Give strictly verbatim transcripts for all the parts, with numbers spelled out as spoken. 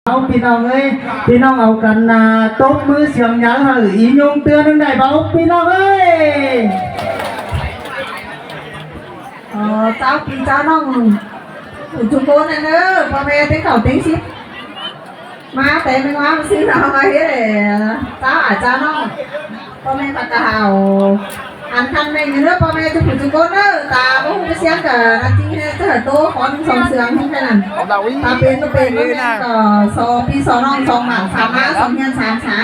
Au ꞌpi ꞌnọng ơi, ꞌpi ꞌnọng au căn ꞌnạ tốc ꞌmứ siêng nháư hảư ꞌí ꞌnung ꞌtưa ꞌnưng đảy báu ꞌpi ꞌnọng ơi. Ờ, chảu ꞌpi chảu ꞌnọng phủ ꞌchu ꞌcốn ꞌnớ, ꞌpo ꞌme ꞌtếng khảu ꞌtếng síp. ꞌMá té ꞌmí ꞌmá ꞌmá ꞌsứ ꞌnọng ꞌmá ꞌhế đảy chảu ải chảu ꞌnọng. ꞌPo ꞌme ꞌpặc ca hảu ăn khăn ꞌmá ꞌnớ, ꞌpo ꞌme ꞌchu phủ ꞌchu ꞌcốn ꞌnớ, ta báu ꞌhụ ꞌmá siêng ꞌcọ ꞌnạ ꞌchí ꞌhế ꞌchớ tô khót song siêng ꞌhế ꞌnặn. Ta pên ꞌmá pên ꞌmá ꞌmen ꞌcọ so ꞌpi so ꞌnọng song bản sam ꞌmá song ꞌhiên sam sá.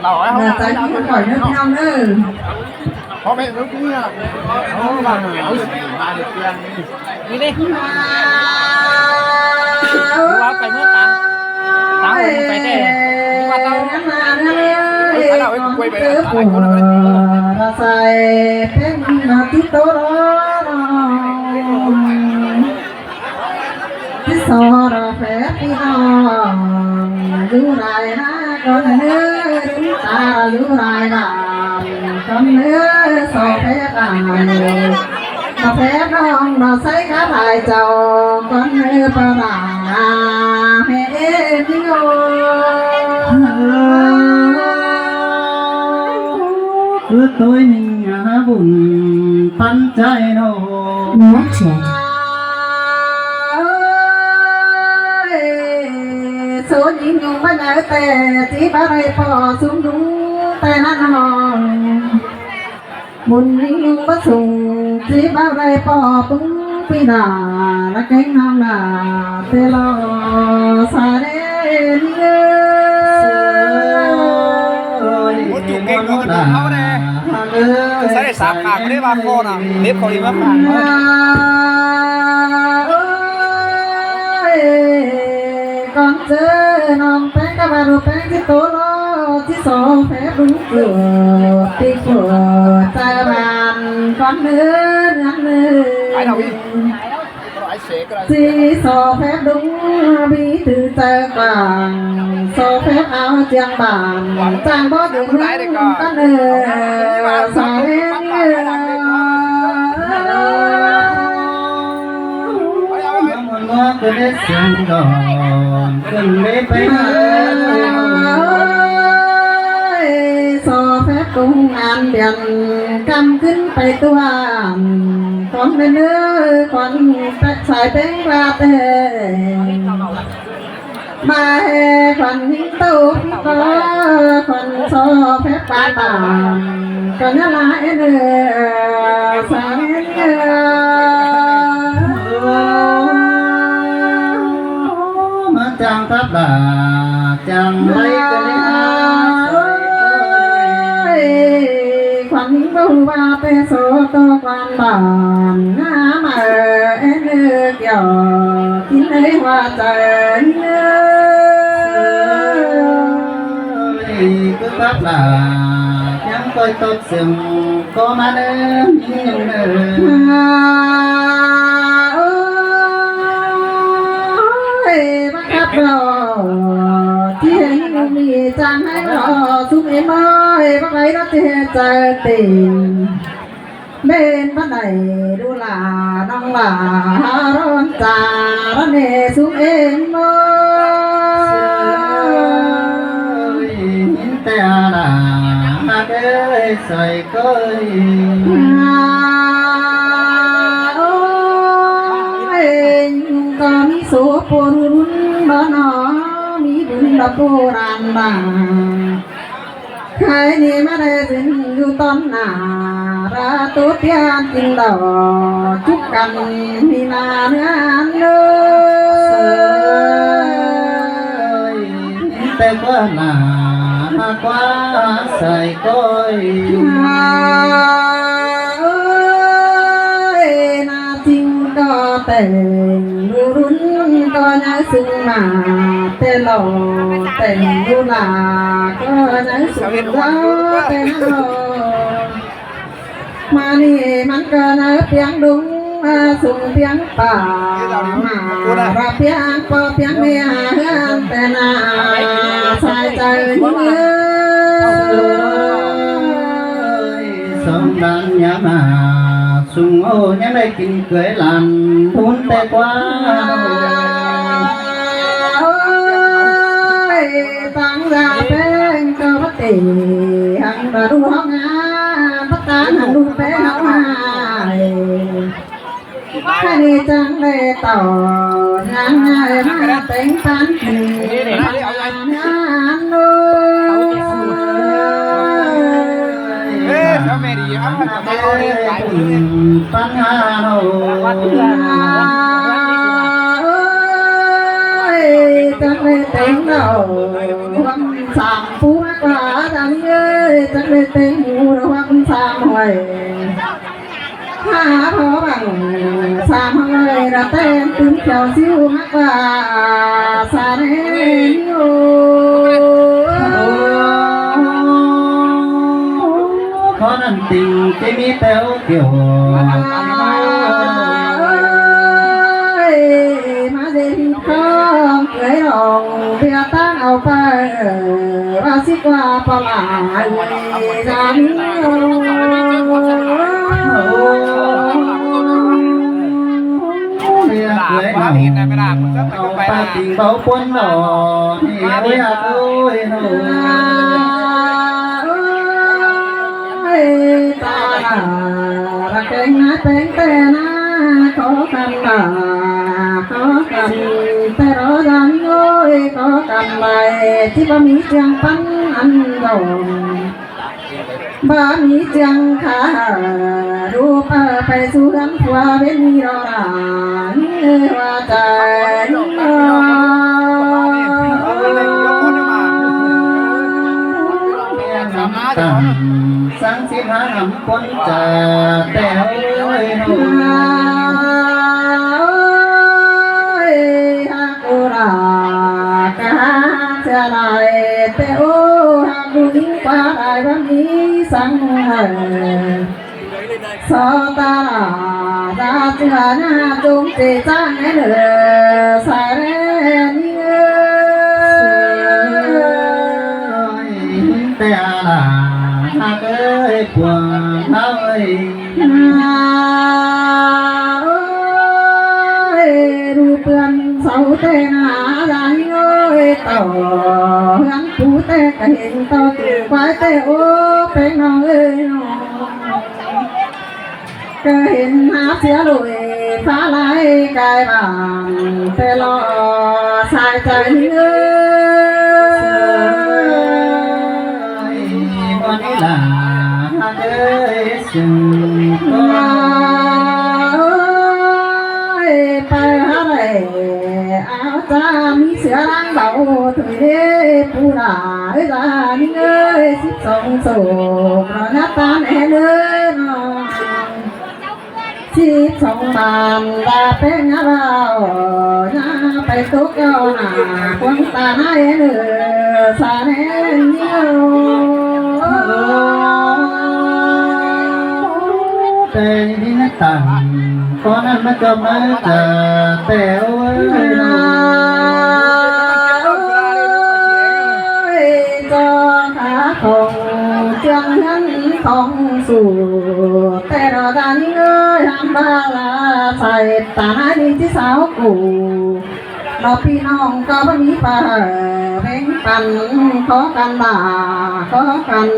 ꞌNạ chắng ꞌnị khỏi ꞌnớ ꞌpi ꞌnọng ꞌnớ. ꞌNị đi. ꞌNị ꞌva ꞌcoi ꞌmứa cang. Cang ꞌhụ ꞌcoi ꞌtẹ. ꞌNị ꞌva ꞌtau. ꞌCọ sai pên ꞌnạ ꞌchí tô lo. ꞌCọ so ꞌro phép ꞌpi ꞌnọng dú lai ꞌnạ ꞌcốn ꞌnớ, ta dú lai ꞌnạ ꞌcốn ꞌnớ, so phép ải. ꞌNọ phép ꞌnọng ꞌnọ sai khắp lai chảu ꞌcốn ꞌnớ ꞌpo ꞌnạ ꞌmẹ ꞌmí ꞌnớ. Cứ tôi nhìn ngã bùn pắn trái nô. Ôi, số nhính nhung bá nhớ tè, tí bá rai pò súng đúng tè năn hò. Bùn nhính nhung bá súng, tí bá rai pò bứng ꞌpi nả, lá kéng nong nả, tê lo xa đen. Ôi, ôi, ôi, ôi, ôi, ôi, Sai để sạp khả có đấy ba kho nè, nếp kho đi bác khả. Ôi, con chớ nong pén cá ba ru pén chứ tố lo chứ so phép đúng cửa, tí cửa cha bàn con nữa, nữa, nữa. Ai đâu đi? Ꞌchí so phép đúng bí thư chaư quảng, so phép áo chiêng bản, chang bó dưi hương căn ơ, sa lên ơ. Món món cứ đết sương đỏ, cơn bế bế. Ơi, so phép công an điện, căm cứng phải tuan. Con bên ơi, con pét sai bén ra tê. Mà hè con những tàu có, con so phép ba tạm. Con nhớ là em ơi, sao em ơi. Mà chàng tháp là chàng lấy cái ơi. Khuan bông ba pe so to khuan bản ngã mà em ơi kiểu chín ấy hoa trời. Cứ tắp là nhắm coi tớp sừng có má đứa nhung đứa. Ôi, bác khắp đó, chị hình mì chàng hay lo sung em ơi, bác ấy nó chị trời tình. Bên bác này đu là nong là ha ron trà đó nè sung em ơi. Te là cái soi coi. Ôi, có mi số phone đó nó mi bún đó cô đàn bà. Khai ni ma đe dưng du ton na ra tu tian kin đỏ chúc căn mi na ngan ơi. Te qua na qua sai coi. Ơi, na ching có teng lu run có nhớ sung na te lo teng lu na có nhớ sung lo te lo. Mà ni mắn có nhớ piang đúng sung piang pa mà ra piang po piang mẹ hương te na sai trời những ơi. Sông đàn nhà mà sung ô nhớ đây kinh cưới làn thốn te qua. Hăng đa đu hóng ngán, pát tan hăng đu pé hóng ngán. Hãy đi chăng lê tỏ, ngán ngại mà tính pán kỳ, ngán ngán đu. Pán ngán đu. Ơi, chăng lê tính đu, hóng sám phú mắc quá, chăng ơi, chăng lê tính mù, hóng sám huầy. Hả, phó bằng sám hơi ra tên tứng theo siêu mắc và xa nên ô. Khó năn tình cái mi teo kiểu. Ơi, mà dễ không cưới lòng bia ta ao pa, ơ, ba xí qua pa la, ơ, ra mi, ơ. Bia cưới lòng, ao pa tình bao cuốn đỏ, thì ơi hạt ơi, ơ. Ơi, ta là, là kênh nái peng tê na, khó khăn là, khó khăn, tê đó ra mi ơi, khó khăn này, chỉ có mi chiang pắn ăn rồi. Ba mi chiang khả, đu pa pe su gắn phua bên mi đó là, mi ơi, hoa trời, mi ơi. Tẳng sáng xếp há ngắm cuốn trà tẻo ơi nô. Ơi, há cô là cá xe lại tẻo, há cô dính qua lại bác Mỹ sáng hở. Só ta là ta chưa na chung chỉ sang nén lửa sai ren. Ơi, té là há ơi buồn ơi. Ơi, đu pươn sáu té na ra ơi tỏ. Hán phú té cả hình to từ quái té ô pé nó ơi nó. Kơ hên háp sia lội phá lai cai bản tê lo sai cai ơi. Con đi là há tê sừng con. Ơi, pa há lệ áo cha mi sửa đang bảo tuổi đê pu đà ơi gia đình ơi, xíp sống sổ nó nhát tan em ơi nó. Xíp sống bàn đà pé ngã vào, ngã phải tố cao nà, quăng ta nai nửa, xa nên nhiều. Tê đi nát tẳng, có nát mất cho má trà, tê ơi. Ơi, cho khá không, chiang ngắn không sủ, tê đó ta những ơi, hăm ba là, sai ta nai đi chứ sao cũ. Nó phi nong có bác Mỹ và hở, bánh păn khó khăn là khó khăn,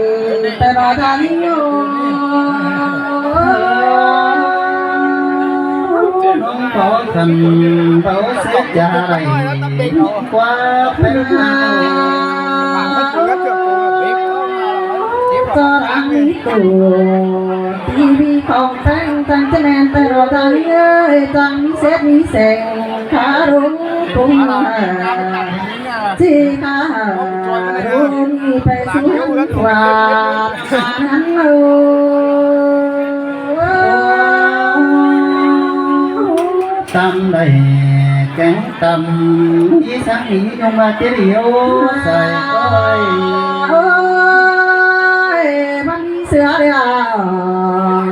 tê đó ta đi ô. Khó khăn bao xếp gia đình qua bên cho đáng tù. Tivi không phanh tăng chân em tay rồi ta đi ơi, tăng mi xếp mi seng khá đúng tung hả. Chỉ khá hả, đúng mi phải xuống quạt ngắn ơi. Tâm đầy cánh tâm, ý sáng ý nhung mà tiết yếu, sai ơi. Ơi, bác Mỹ sửa đi à,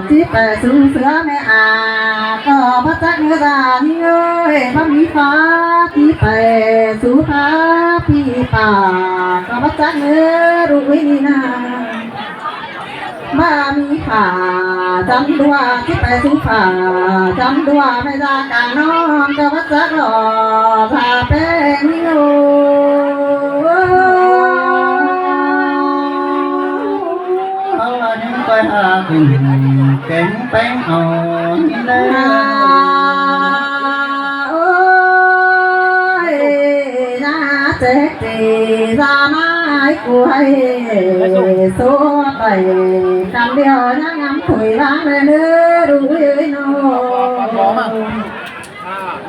chỉ phải xuống sửa mẹ à, có bắt chắc nữa ra đi ơi, bác Mỹ phá, chỉ phải xuống phá, bị phá, có bắt chắc nữa, rủi đi nà. Bác Mỹ phá, chăm đua, chỉ phải xuống phá, chăm đua, mẹ ra cả non, có bắt chắc lò, ra bê mi ô. kéng péng au ꞌnị ꞌnớ. Ôi, ꞌna chếc ꞌchị da ꞌnái cu ꞌhạy số bảy, ꞌcắm điêu ꞌna ngắm thủi ꞌváng ꞌlẹ ꞌnớ, đu ꞌới ꞌnô.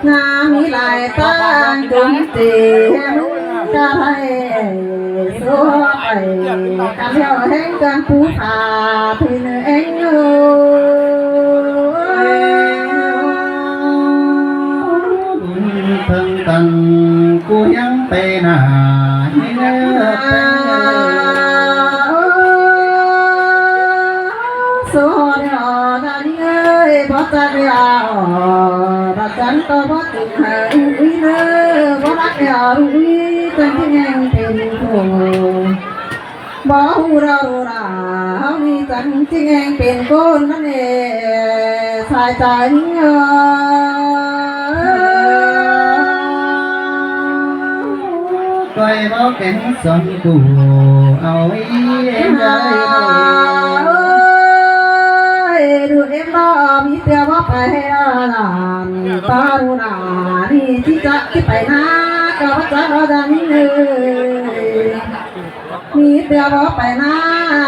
ꞌNa ꞌmí lai ꞌtáng chốn ꞌchị hên cá ꞌhạy số bảy, ꞌcắm điêu ꞌhéng căn pú phả thủi ꞌnớ ꞌhéng ꞌnớ. Bún ꞌphớng căn cu ꞌhiếng pay nả ꞌnị ꞌnớ. Số điêu ꞌna ꞌnị ơi, bók chắc điêu, bók chắc ꞌtố bók chắc hảư ꞌnị ꞌnớ, bók chắc điêu ꞌnị, chắng ꞌchí ꞌnhắng pên khổ. Bók ꞌhụ ꞌlạ ꞌlạ, ꞌháu ꞌnị chắng ꞌchí ꞌnhắng pên ꞌcốn ꞌmắn ꞌnị, sai chaư ꞌnị ơ. ꞌCoi bók kéng song cu au ꞌi ꞌếm đaư. Ôi, đu ꞌếm ꞌnớ, ꞌmí ꞌtưa bók pay ꞌhạy ꞌnớ, ꞌtó đu ꞌnạ ꞌnị ꞌchí chắc ꞌchí pay ꞌnạ, ꞌcọ bók chắc ꞌnớ ꞌnị ơi. ꞌMí ꞌtưa bók pay ꞌnạ,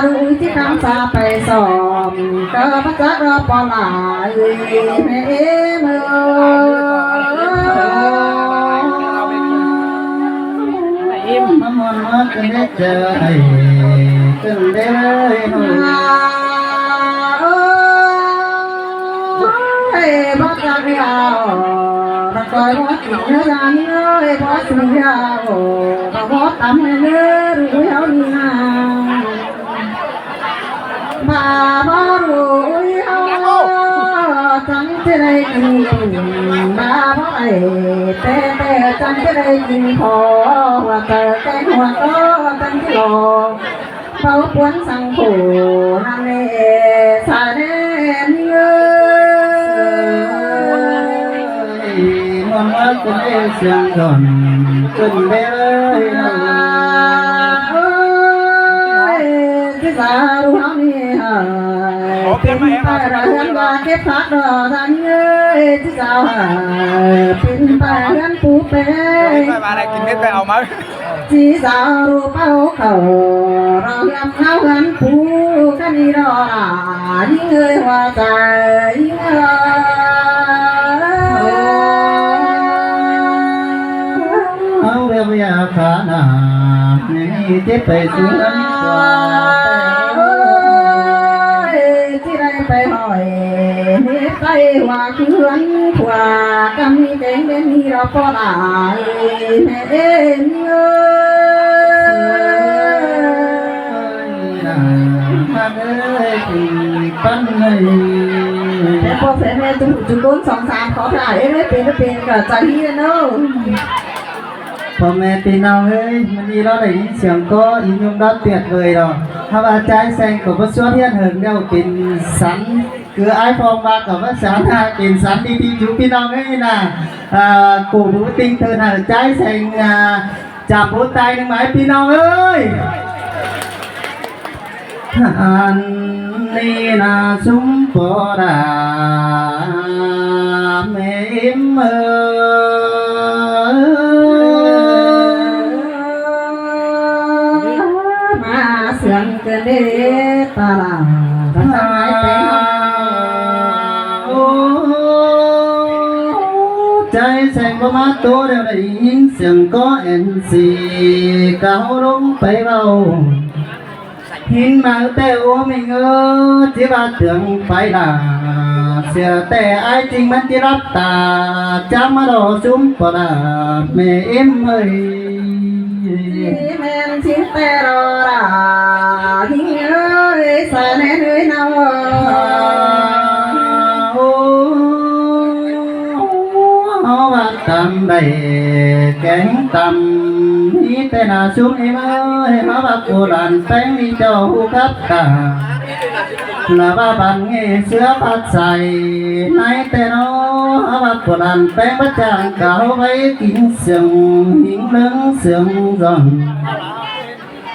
đu ꞌchí khắm sa pay sỏm, ꞌcọ bók chắc ꞌnớ ꞌpo ꞌlạ ơi, ꞌmẹ ꞌếm ơi. ꞌMá ꞌmuôn ꞌmá ꞌcứn đé chaư ꞌnị, ꞌcứn đé ꞌlới ꞌnớ. Ôi, bók chắc điêu, bók ꞌcoi bók ꞌchư ꞌnớ ꞌnị ơi, bók ꞌchư điêu, bók bók tắm ꞌnớ ꞌnớ, đu ꞌhụ ꞌháu ꞌnị ꞌnạ. Ba bók đu ꞌhụ ꞌháu, chắng ꞌchí đảy kin, ba bók ꞌlới, té té chắng ꞌchí đảy kin khô, hua chaư kéng hua ꞌtố chắng ꞌchí lo. Báu ꞌpuốn săng khổ ꞌnặn ꞌnị, sa ꞌnị ơi. ꞌMuôn ꞌmá ꞌcứn đé siêng đon, ꞌcứn đé ꞌlới ꞌnớ. Ôi, ꞌchí dao đu ꞌháu ꞌnị hả? Pên pay ꞌlạ ꞌhướn ꞌva kếp phák đo ꞌnặn ꞌnị ơi, ꞌchí dao hả? Pên pay ꞌhướn pú pên. ꞌChí dao đu báu khảu, ꞌlạ ꞌhướn ꞌnáo ꞌhướn pú, ꞌcắn ꞌnị ꞌlạ ꞌnhính ơi, hua chaư ꞌnhính ơi. Au ꞌviạk ꞌviạk khả nả, ꞌnị ꞌchí pay sú ꞌnặn ꞌquá. Ôi, ꞌchí đảy pay hỏi, ꞌnị pay hua ꞌcứ ꞌhướn ꞌquá, ꞌcắm ꞌnị kéng bên ꞌnị ꞌlạ ꞌpo ꞌlạ ơi, ꞌmẹ ꞌếm ơi. Nả, ꞌmắn ơi, kin păn ơi. Phé ꞌpo phé ꞌmẹ ꞌchu ꞌchu ꞌcốn song sam khó khả, ꞌếm ꞌmẹ pên pên ꞌcọ chaư ꞌnị ꞌnớ. ꞌPo ꞌme ꞌpi ꞌnọng ơi, ꞌmự ꞌnị ꞌló đảy ꞌnhính siêng ꞌcó ꞌnhính ꞌnhôm đón tiệt vời lo. ꞌHáu ꞌva ꞌchái seng ꞌcọ báu ꞌsuôn ꞌhiến hơng ꞌlẹo pên sắn. ꞌCứ ải phong ꞌva ꞌcọ báu sắn, pên sắn đi ꞌpi ꞌchu ꞌpi ꞌnọng ơi nả. À, ꞌcọ báu tinh thần hả ꞌchái seng, à, chăm báu tai ꞌnưng mai ꞌpi ꞌnọng ơi. Ăn ꞌnị nả sum ꞌpo đa ꞌme ꞌếm ơi. ꞌMá siêng ꞌcứn đé ta lả, ta ꞌchắng ải pé. Ô, ꞌchái seng báu ꞌmá ꞌtố điêu đảy ꞌnhính siêng ꞌcó ên sì cáu ꞌlống pay ꞌvạu. ꞌHính máư ꞌtẹ ꞌô ꞌminh ơ, ꞌchí ꞌva tương pay lả, sia ꞌtẹ ải ꞌching ꞌmắn ꞌchí lắp ta, chắng ꞌmá lo sum ꞌpo đa ꞌme ꞌếm ơi. ꞌChí ꞌmen ꞌchí ꞌtẹ lo đa, ꞌhính ơi, sa ꞌnén ơi ꞌnáo. Ô, ꞌháu ꞌva tăm đảy kéng tăm, ꞌmí ꞌtẹ nả sum ꞌnị ꞌmá ơi, ꞌháu ꞌva cô lan péng ꞌmí ꞌchọ ꞌhụ khắp ta. Lả ꞌva bản ꞌnghê ꞌsứa pát sai ꞌnái ꞌtẹ ꞌnớ, ꞌháu ꞌva cô lan péng bát chang cáo váy kính siêng, hính ꞌlớng siêng dọn.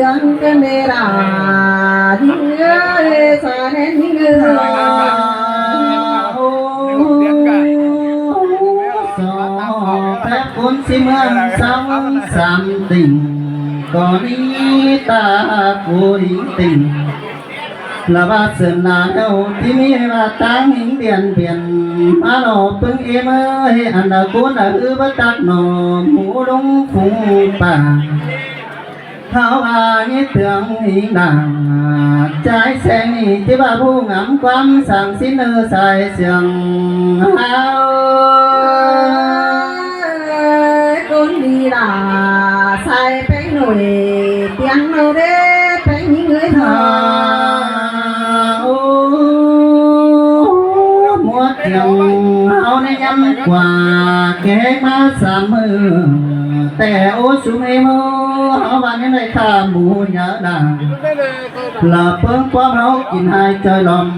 Dưn căn đê đa ꞌnhính ới, sa ꞌnhính ới. Ô, so phép ꞌcốn ꞌsím ꞌhướn ꞌsáo ꞌsám tỉnh, ꞌcọ ꞌnị ta ꞌcọ ꞌhính tỉnh. ꞌLa ꞌva sươn ꞌna ꞌnéo ꞌchí ꞌmí ꞌva ꞌtáng ꞌhính điện biên, ꞌmá lo ꞌpứng ꞌếm ới, ăn đa ꞌcốn đa ꞌhứ báu tắc ꞌnọ, mú ꞌlống phung pả. ꞌHáu ꞌva ꞌnhí tương ꞌhính đa, ꞌchái seng ꞌnị ꞌchí ꞌva ꞌhụ ngắm ꞌquám săng ꞌsín ꞌnư sai sương ꞌháu. Ơi, ꞌcốn đi đa sai ꞌpéng ꞌnọi, ꞌtiếng ꞌnọi đế ꞌpéng ꞌnhính ới ꞌnọ. Ô, muốt ꞌtiếng ꞌháu ꞌnị ꞌnhắng ꞌquá, ké ꞌmá sam ꞌmự, té ô sum ꞌếm ới, ꞌháu ꞌva ꞌnhắng đảy khả mú nháư đa. ꞌLa ꞌpứng ꞌquám ꞌháu kin hai ꞌchoi lom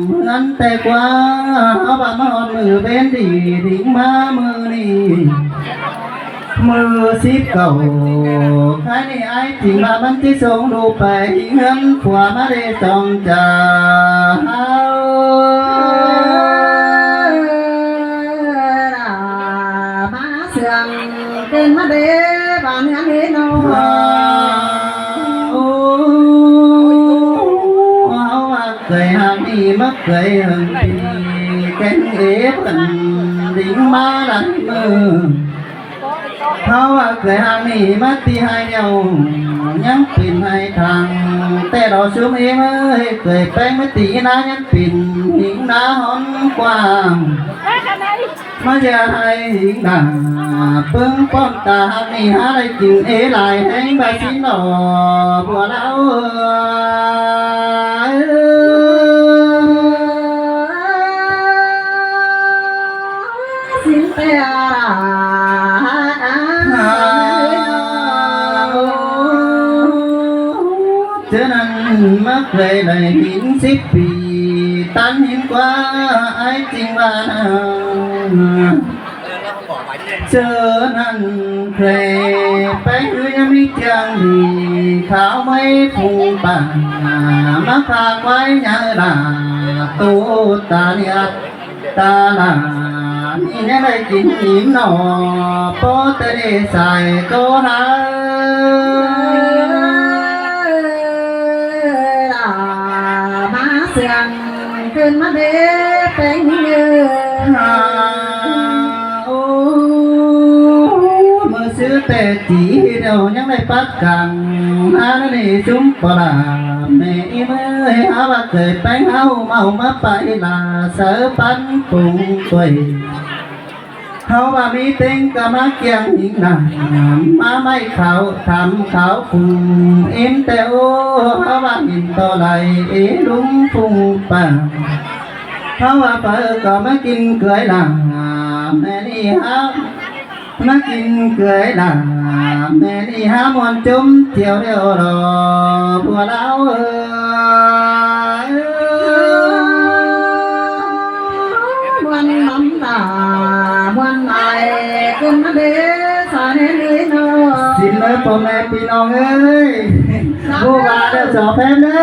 ꞌhướn té ꞌquá, ꞌháu ꞌva ꞌmá ꞌhọt ꞌmự ꞌvến đi, đính ꞌmá ꞌmự ꞌnị. ꞌMự síp cảu, khái ꞌnị ái ching ꞌva ꞌmắn ꞌchí sông đu pay ꞌhướn phua ꞌmá đê song cha. Ơi, đa ꞌmá sương ꞌcứn ꞌmá đê bản ꞌhướn ꞌnị ꞌnọ. Ô, ꞌháu ꞌva ꞌcới hang ꞌnị ꞌmá ꞌcới hăng pi, kéng ế pơn đính ꞌmá lai ꞌmự. ꞌHáu ꞌva ꞌcới hang ꞌnị ꞌmá ti hai ꞌnéo, ꞌnhắng pên hai thang, té lo sum ꞌếm ới, ꞌcới ꞌpéng ꞌmá ti ꞌna ꞌnhắng pên ꞌhính ꞌna hón quảng. ꞌMá ꞌchưa hai ꞌhính đa, ꞌpứng ꞌpọm ta hang ꞌnị hák đảy kin ế lai ꞌhéng ꞌva ꞌsín lo bua ꞌlẹo. ꞌSín té a hák a. ꞌChớ ꞌnặn ꞌmá ꞌcới đảy ꞌhính síp pi, ꞌtán ꞌhính ꞌquá ái ching ꞌva ꞌnặn. ꞌChớ ꞌnặn ꞌcới ꞌpéng ꞌhứ ꞌnhá ꞌmí ꞌchương đi, kháo ꞌmới phung pả, ꞌmá pha ꞌquái nháư đa, tô ta ꞌnị ắt. Ta ꞌla ꞌnị ꞌnhá đảy kin ím ꞌnọ, ꞌpó té đê sai tô hák. Ơi, đa ꞌmá sương ꞌcứn ꞌmá đê ꞌpéng ꞌnhính ới. Ô, ꞌmự ꞌsứ té ꞌchí ꞌlẹo ꞌnhắng đảy pắt cang, hák ꞌnị sum pọ ꞌla, ꞌmẹ ꞌnị ꞌmới hák ꞌva ꞌcới ꞌpéng ꞌháu ꞌmá ꞌmá pay ꞌla, sáư păn pung ꞌquới. ꞌHáu ꞌva ꞌmí ꞌtếng ꞌcọ ꞌmá kiêng ꞌhính ꞌnặn, ꞌmá ꞌmạy kháo tham kháo phung, ꞌếm té ô, ꞌháu ꞌva ꞌhịn ꞌto lai, ế ꞌlung phung pả. ꞌHáu ꞌva phaư ꞌcọ ꞌmá kin ꞌcới ꞌla, ꞌmẹ ꞌnị hák ꞌmá kin ꞌcới ꞌla, ꞌmẹ ꞌnị hák muôn ꞌchốm thiêu ꞌlẹo lo bua ꞌlẹo. Ơi, muôn lắm ꞌla, muôn lai ꞌcứn ꞌmá đê sa ꞌnhính ới ꞌnọ. ꞌSịn ꞌnớ ꞌpo ꞌme ꞌpi ꞌnọng ới, ꞌhụ ꞌva đảy so phép ꞌnớ.